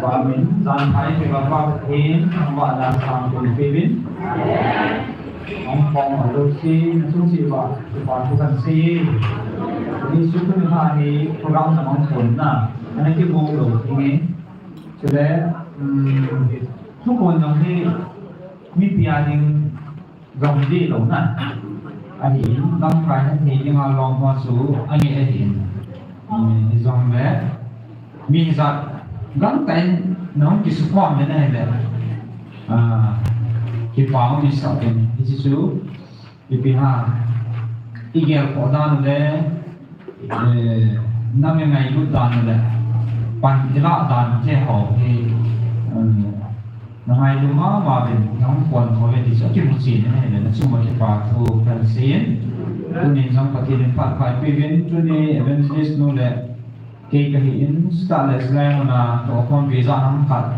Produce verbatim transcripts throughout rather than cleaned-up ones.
Amen. Jan phai pe ba pa hin, ang ba na sang pe pe bin. Ang pong a lo si, na sung si ba, si ba tu kan si. Ni su tu ni ha ni program na mang pon na. Ana ki mo lo ni. Chule, um, tu pon nong ni, mi pia ding jong di lo na. Ahin, lamkai na thei ding a long ho su, ani ahin. Um, jong le, mi jat, gangtah in, nong kisukhom le na le. Ah, kipa mi sa pen, isi su, ipi ha, igel ko dan le, Eh, na mi ngailut dan le, pan ila dan te ho hi, um, na ngailu mama uvin, nong pon ho ve ti chu kimu chin ne le, na chunga kipa thu kan sei in. Tunin jong Pathen in phat phai pe uvin, tuni evangelist nu le kei kahi in, start le slide na to kon visa ham khat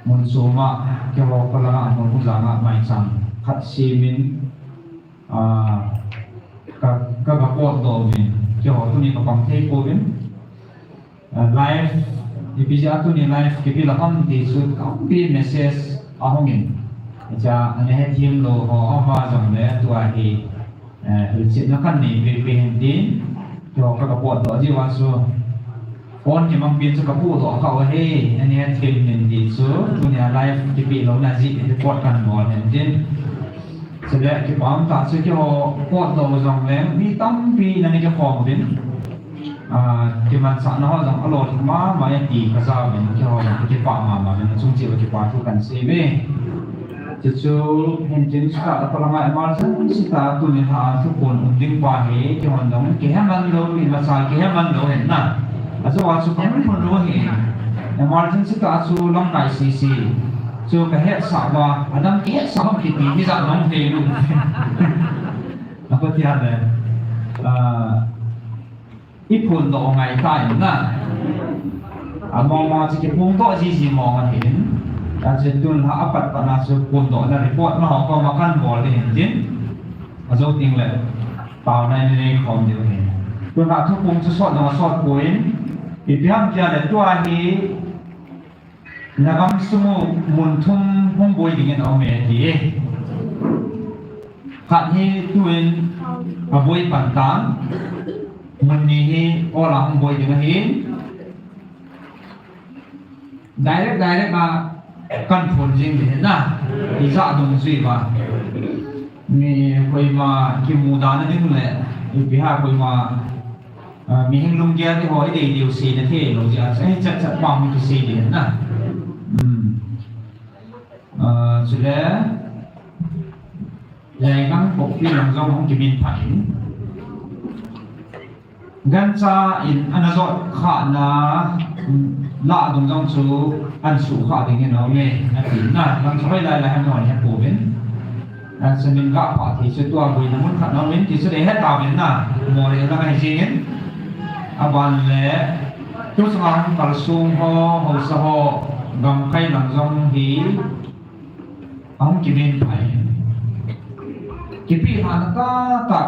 mun suma, keiho ko la mun janga mai chang khat simin, Ah, ka, ka, ka potdoh uvin. Keiho tuni ka pang thei pouvin. Ah, live, ipi jeh a tuni live kipe la ham ti chu tampi message ahung in. Acha, ana hethem lou ho, ama jong le tua hi, eh, hilchetna kan nei pehpeh hen tin. Keiho ka, ka potdoh jiu a chu. Phone kimang pin chu ka potdoh kha u ahi, ani hethem in ti chu, tunia live kipe louna jeh in report kan bol hen tin. Chule kipa um tah chu keiho potdoh jong leng, mi tampi nani kikhom uvin. Ah, kimanchahna ho jong alolhing mama e ti ka ja uvin, keiho jong kipa mama uvin, achung cheh uva kipa thu kan sei uve. Chuchu, hin tin start a pa langa emergency tah a tuni lha a thuphon um ding pa hi, keihon jong kihe man lou, imacha kihe man lou hin na. Ajou a chu kahung phun lou hin. Emergency tah a chu lamkai sese. Chu kahetsah uva, adang kihetsah ham kiti, hijat nong hei lou. Apa tia le. Ah, I phondoh ngai ta in na. Among mong chu kiphondoh jiji mong ahin. Achu tun lha apat pat na chu phondohna report na ho koma kan bol ding hin tin. Ajou teng le. Taona in nei khom diu hin. Tun lha thuphon chu sot nung a sot poi. Ipi ham tia le tua hi. Na gamsung u mun thum hung boi dingin aum e ati e. Khat hi tuin aboi pan tan, mun ni hi ol a hung boi ding ahi. Direct, direct a kan phon jing ding ahi na, ijat dungjuiya. Mi koima kimu dan a ding le, ipi ham koima Ah, mihing lunggel te ho i dei diu seina thei lou jeh a, eh, chat chat pa hung kisei ding na. Hmm. Ah, chule, Yaingangpokpi lang jong hung kimin phat in. Gancha in ana jot kha na, hmm, la dung jong chu an su kha ding in aum e, ati na. Lang chu hoilai lai ham hon he pouvin. Achamin gah pha thei chu tua boina mun khat na um in ti chu dei het tauvin na, Moreh lang ahi jeng in. Aban le, tu chunga hung kalsong ho, haosa ho, gamkai lang jong hi, ahung kimin phai. Kipehna tahtah,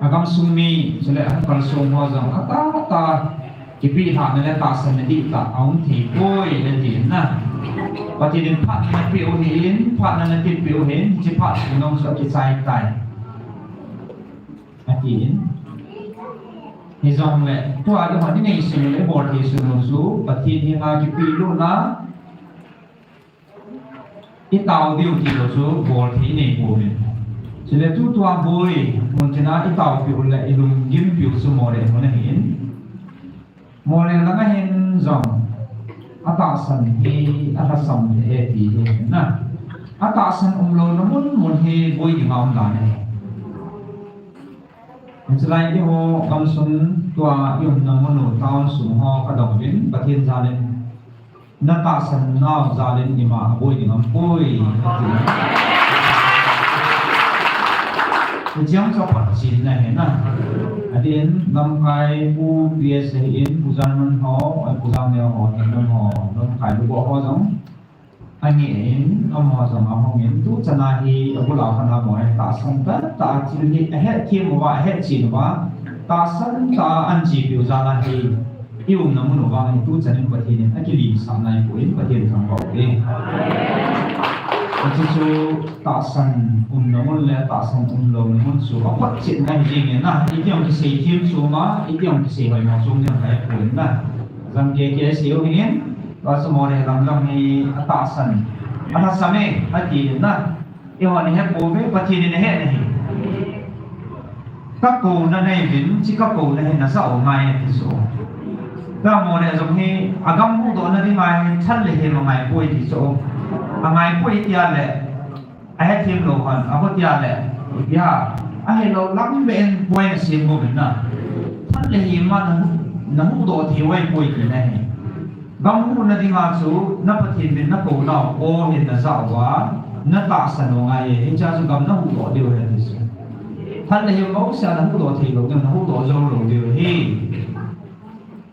agamsung mi, chule ahung kalsong ho jong, atahtah, Kipehna le tahsanna dihtah aum thei poi le tin na. Pathen in phatna napeh u hin, phatna natinpeh u hin, hiche phat nung chu akichai tai. Atin. Hijongle, tua hi hon inei sung le bol thei sung u chu, Pathen henga kipeh lona, I tao diu ti lou chu bol thei nei pouvin. Chule tutua boi, mun tina i taopeh u le i lunggimpi u chu Moreh mun ahin. Moreh lang ahin jong, atahsan hi, alhasam hi e ti hi na. Atahsan umlouna mun mun hi boi dinga um dan ahi. Hiche lai eiho gamsung tua i umna mun u town sung ho kadong uvin, Pathen jal in. Na tahsan nau jal in ima aboi ding aum poi, ati. Hiche jong chu aphatchetna ahi na. Atin, lamkai Pu P S ahin, Pu Janman ho, ai, Pu Janman ho, Janman ho, lamkai Luboh ho jong. Angeh in, amaho jong ahung in, tuchan a hi, abul a khan amaho hi, tahsan tah, tah a thil hi, ahet them uva, ahet chen uva, tahsan tah a an chepiu jal a hi, i umna mun uva hi, tuchan in Pathen in akilimsah nai poi, Pathen thangvah uve. Hiche chu tahsan umna mun le tahsan umlouna mun chu aphotchetna hi jeng in na, iti jong kisei them chom a, iti jong kisei hoimo chom jong ahi poi na. Jang kei kei sei u hin, tua chu Moreh lam jong hi atahsan, alhasam e, ati in na. Eihon ihe pouve, Pathen in ahet ahi. Kakouna nei uvin, hiche kakouna hi najah u ngai ati chu. Tua Moreh jong hi, agam huhdohna dinga hi, thal le hem angai poi ti chu. Angai poi tia le, ahet them lou hon, aho tia le, ipi ham, ahelou lam beh in point asem uvin na. Thal le hem a nahuh, nahuhdoh thei u ahipoi tina ahi. Gam huhna dinga chu, na Pathen min nakouna u, o hin najah uva, natahsan u ngai e, hichea chu gam nahuhdoh diu ahi ati chu. Thal le hem bouseh a nahuhdoh thei lou diu, nahuhdoh jou lou diu ahi.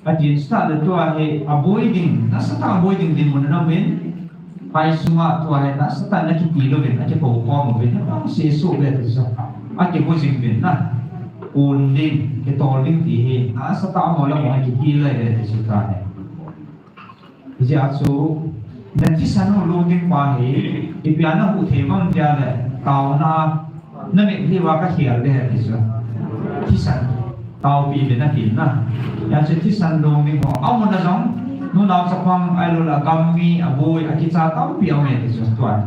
Atin, chutah le tua hi aboi ding, nasatah a boi ding dinmun ana um in, phai sunga tua hi nasatah in akiti louvin, akikou khom uvin, nabang seh soh ve ati chu. Akibu jing uvin na, kon ding, kitol ding ti hi, nasatah a amaho le amaho akitilai ve ati chu tua hi. Hijeh a chu, nathisan u lung ding pa hi, ipi a nahuh thei ham tia le, taona, namitlhi uva kakhel ding ahi ati chu. Thisan, taopeh uvin atin na. Hijeh chun thisan lung ding ho, amun a jong, nunao chapang, ahilou le agam mi, aboi, akicha tampi aume ati chu tua.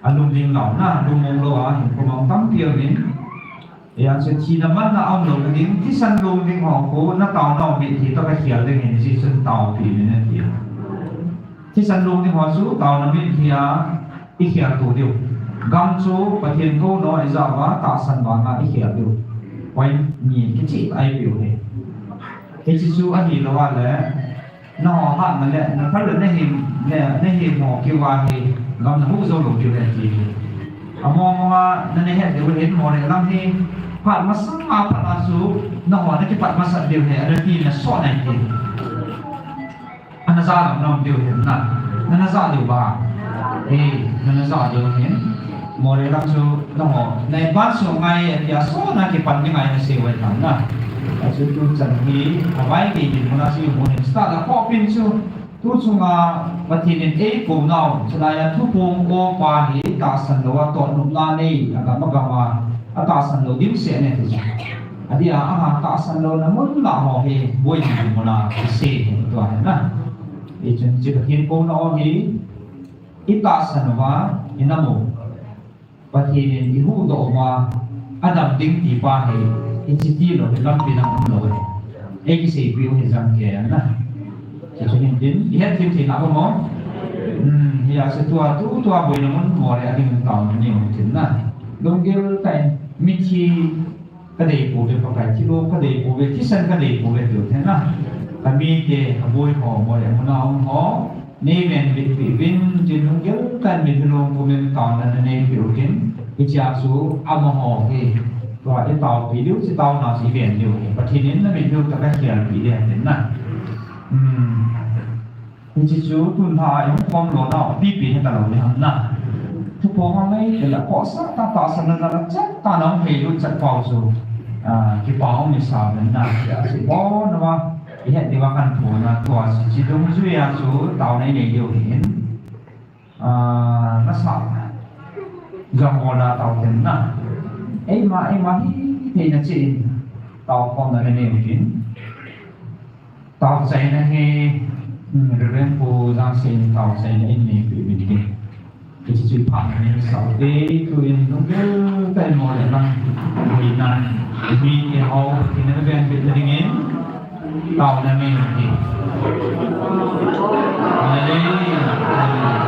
Alungling lou na, lungmong lou a, hinkho mang tampi aumin. Hijeh chun thina manna aum lou ding, thisan lung ding ho khu, nataona u mitlhi toh kakhel ding ahi, hijeh chun taopeh uvin ati. Thisan lung ding ho chu, taona mitlhi a, ikhel to diu. Gam chu, Pathen kouna u ijah uva, tahsan vanga ikhel diu. Point ni kicheh tah a ipeh u hi. Hiche chu ahilou a le, naho hatna le, nathal le nahem, le, nahem ho kiuva hi, gam nahuh jou lou diu ahi ti hi. Among mong a, nana het diu hin, Moreh lam hi, phat masang a pat a chu, naho nakipat masat diu ahi, ana ti nasoh nai ti. Ana ja gam naum diu hin na, nana ja diu ba. E, nana ja diu hin. Moreh lam chu, naho, na advance u ngai, atia sona kipan ding ngai nasei u ahi tan na. Achu tuchan hi, avai kei dinmun a chu imu hin. Chutah le khohpin chu, tu chunga Pathen in eikounau, chulai a thuphong opa hi, tahsan lou a, totnopna nei, agam agam a, atahsan lou dimset ne ti chu. Adeh a, aha, tahsan louna mun lah ho hi, boi dinmun a, kisei hi, tua hi na. Hichun hiche Pathen kouna u hi, itahsan uva, inam u. Pathen in ihuhdoh uva, adam ding ti pa hi, hiche tilou hi lampi dang umlou ahi. Eikiseipeh u hi jang kei ana. Hichu hin tin, ihet them thei na bang mo. Hmm, hijeh a chu tua, tu, tua boina mun Moreh a ding taona nei u tin na. Lunggil tah in, mithi kadei pouve Pakai, thilong kadei pouve, thisan kadei pouve tiu thei na. Kamite, kaboi ho, Moreh muna um ho, neiven vetpeh uvin, tin lunggil tah in mitlhi long pumin taona naneipeh u tin, hichea chu amaho hi, tua itaopeh diu, hiche taona chu iven diu hi, Pathen in namitlhi u toh kakhelpeh ding ahi tin na. Hmm. Hiche chu tun lha a ihung khom lona u pipi hita lou ding ham na. Thuphong a maitei le khohsah tah, tahsanna jal a chet tah a nahung heilut chet pau chu, ah, kipa hung nei sa uvin na. Hiche bon uva, ihet diuva kahin phona tua chu, hiche dungjui a chu taona inei diu ahin. Ah, nasa jong hol a tao tin na. Eima, eima hithei na cheh in, taokhomna nanei uvin. Taochaina hi, hmm, Reverend Pu Jangsei in taochaina in neipeh uvin tin. Hiche chu iphatna nei sah ute, tuin lunggil tah in Moreh lang boina, mite ho, Pathen in avenbit na dingin, taona nei ute. Hallelujah.